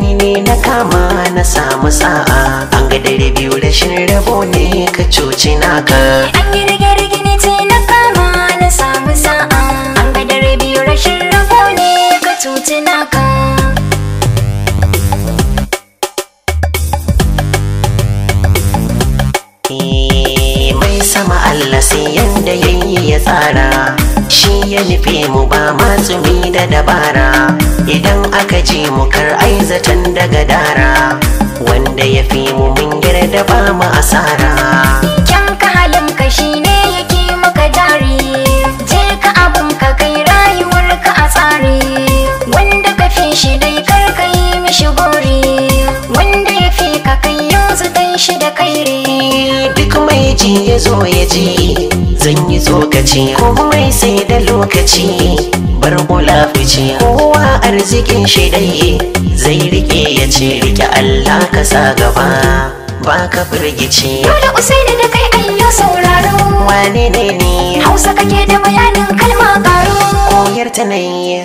Ni ne na kama na samu sa'a, an ga dare biyu rashin rabo ne ka cuci naka. An yi rige-rige ni ce na kama na samu sa'a, an ga dare biyu rashin rabo ne ka cuci naka. Mai sama Allah sai yanda yayi ya tsara, shi ya nufe mu ba matsumi da dabara. Idan aka ji mu kar ai zaton daga dara, wanda ya fi mu mun yarda ba mu asara. Kyan ka halin ka shine yake maka jari, je ka abun ka kai rayuwar ka a tsari. Wanda ka fi shi dai kar ka yi mishi gori, wanda ya fi ka kai yanzu dan shi da kairi. Duk mai ji ya zo ya ji, zan yi tsokaci komai sai da lokaci. Bar kula fice kowa arzikin shi dai zai rike ya ce rike Allah ka sa gaba ba ka firgici. Dole Usaini da kai ayyo sauraro, wane ne ni Hausa kake da bayanin kalma karo, koyar ta nayi.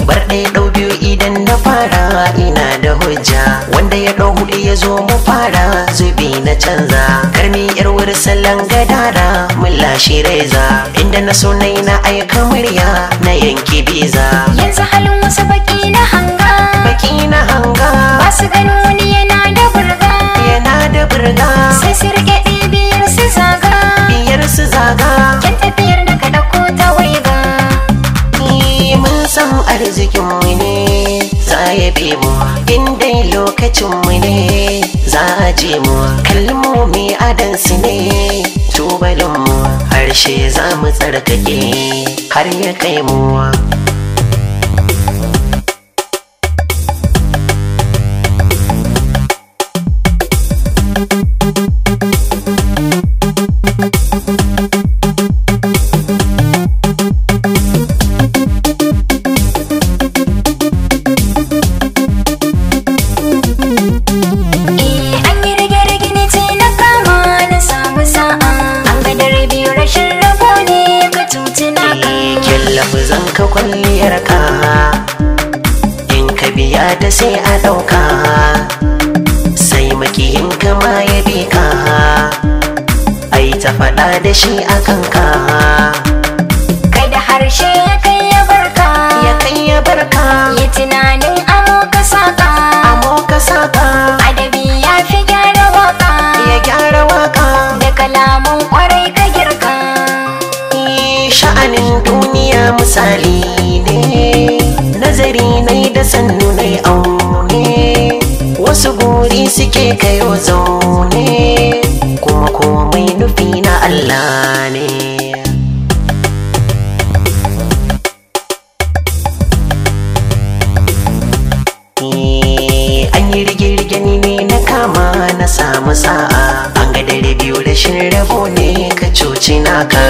Bar ɗaya ɗau biyu idan na fara ina da hujja, wanda ya ɗau huɗu ya zo mu fara zubi na canza. Karmi yar wuri sallan gadara mun lashe reza, inda na so nai na aika murya na yanki biza. Yanzu halin wasu baki na hanga, baki na hanga, ba su ganin wani yana da burga, yana da burga. Sai su riƙe ɗaya biyar su zaga, biyar su zaga. Kyan tafiyar da ka ɗauko ta waiga. Mun san arzikin mu ne za ya bi mu, in dai lokacin mu ne za a je mu. Kalmomi adansu ne tubalin mu, harshe za mu tsarkake har ya kai mu. Ka kwalliyar ka in ka biya ta sai a ɗauka, sai makiyin ka ma ya bi ka, ai ta faɗa da shi a kanka. Kai da harshe ya kai ya barka, ya kai ya barka, yi tunanin amo ka saka, amo ka saka. Adabi ya fi gyara waka, ya gyara waka, da kalaman kwarai ka girka. Sha'anin duniya misali ne, nazari nai da sannu nai aune, wasu guri suke kayo zaune, kuma komai nufi na Allah ne. An yi rige-rige ni ne na kama na samu sa'a, an ga dare biyu rashin rabo ne ka cuci naka.